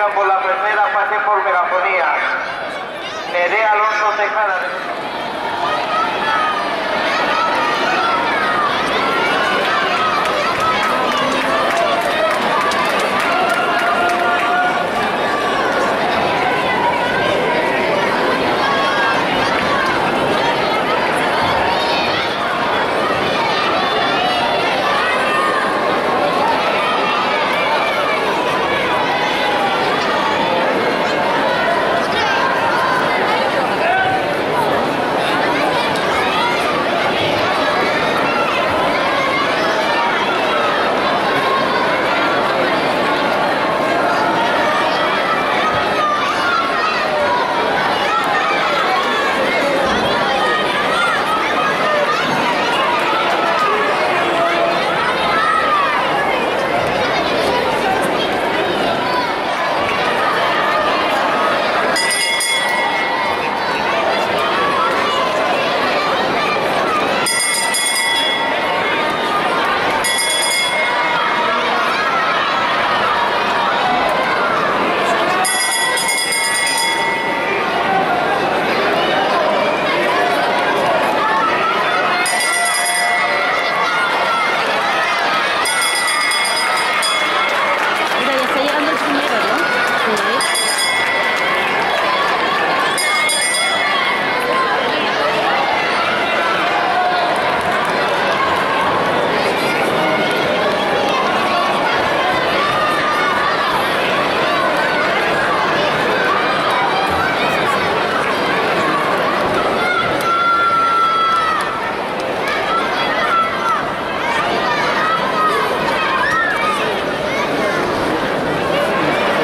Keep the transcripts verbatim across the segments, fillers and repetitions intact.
Por la primera fase por megafonía. Nerea Alonso Tejada. Mira, ya está llegando el primero, ¿no? Sí.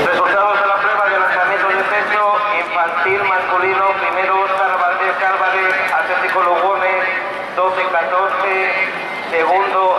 Resultados de la prueba de lanzamiento de peso infantil masculino, primero Óscar Valdés Álvarez, Atlético Lugones, doce catorce, segundo